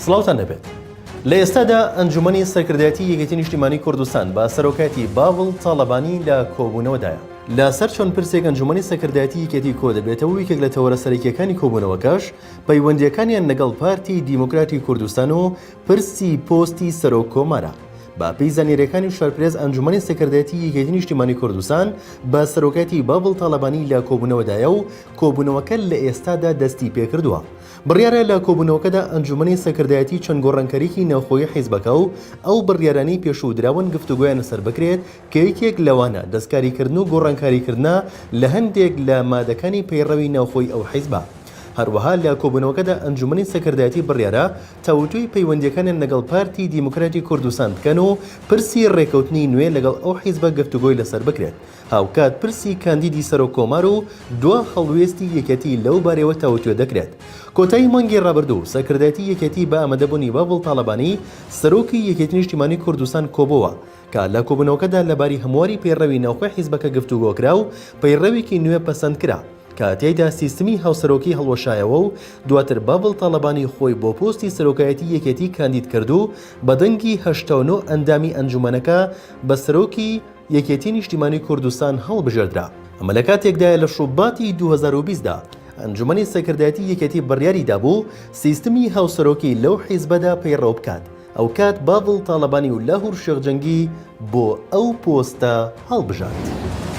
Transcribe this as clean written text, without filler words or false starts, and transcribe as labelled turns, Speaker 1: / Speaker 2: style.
Speaker 1: سڵاوتان لێبێت. لە ئێستادا ئەنجومەنی سەرکردایەتی یەکێتی نیشتیمانی کوردستان بە سەرۆکایەتی باڤڵ تاڵەبانی لە کۆبوونەوەدایە. لە سەر چەند پرسێک ئەنجومەنی سەکردایەتی یەکێتی کۆدەبێتەوە و یەکێک لە تەوەرە سەرەکییەکانی کۆبوونەوەکەش پەیوەندییەکانیان لەگەڵ پارتی دیموکراتی کوردستان و پرسی پۆستی سەرۆک کۆمارە. بە پێی زانیارییەکانی شارپرێس ئەنجومەنی سەکردایەتی یەکێتی نیشتیمانی کوردستان بە سەرۆکایەتی باڤڵ تاڵەبانی لە کۆبوونەوەدایە و کۆبوونەوەکە لە ئێستادا دەستی پێکردووە. بڕیارە لە کۆبوونەوەکەدا ئەنجومەنی سەکردایەتی چەند گۆڕانکاریی ناوخۆیی حیزبەکە و ئەو بڕیارانەی پێشوو دراون گفتوگۆیان لەسەر بکرێت کە یەکێک لەوانە دەستکاریکردن و گۆڕانکاریکردنە لە هەندێک لە مادەکانی پەیڕەوی ناوخۆی ئەو حیزبە. هەروەها لە کۆبوونەوەکەدا ئەنجومەنی سەکردایەتی بڕیارە تاوتوێی پەیوەندییەکانیان لەگەڵ پارتی دیموکراتی کوردستان بکەن و پرسی رێککەوتنی نوێ لەگەڵ ئەو حیزبە گفتوگۆی لەسەر بکرێت. هاوکات پرسی کاندیدی سەرۆک کۆمار و دوا هەڵوێستی یەکێتی لەو بارەیەوە تاوتوێ دەکرێت. کۆتایی مانگی رابردوو سەرکردایەتی یەکێتی بە ئامادەبوونی باڤڵ تاڵەبانی سەرۆکی یەکێتی نیشتیمانی کوردستان کۆبۆوە کە لە کۆبوونەوەکەدا لەباری هەمواری پەیڕەوی ناوخۆی حیزبەکە گفتوگۆکرا و پەیڕەوێکی نوێ پەسەندکرا کە تیایدا سیستمی هاوسەرۆکی هەڵوەشایەوە و دواتر باڤڵ تاڵەبانی خۆی بۆ پۆستی سەرۆکایەتی یەکێتی کاندید کرد و بە دەنگی 89 ئەندامی ئەنجومەنەکە بە سەرۆکی یەکێتی نیشتیمانی کوردستان هەڵبژێردرا. ئەمە لە کاتێکدایە لە شوباتی 2020 دا ئەنجومەنی سەرکردایەتی یەکێتی بڕیاری دابوو سیستمی هاوسەرۆکی لەو حیزبەدا پەیڕەو بکات، ئەوکات باڤڵ تاڵەبانی و لاهور شێخ جەنگی بۆ ئەو پۆستە هەڵبژارد.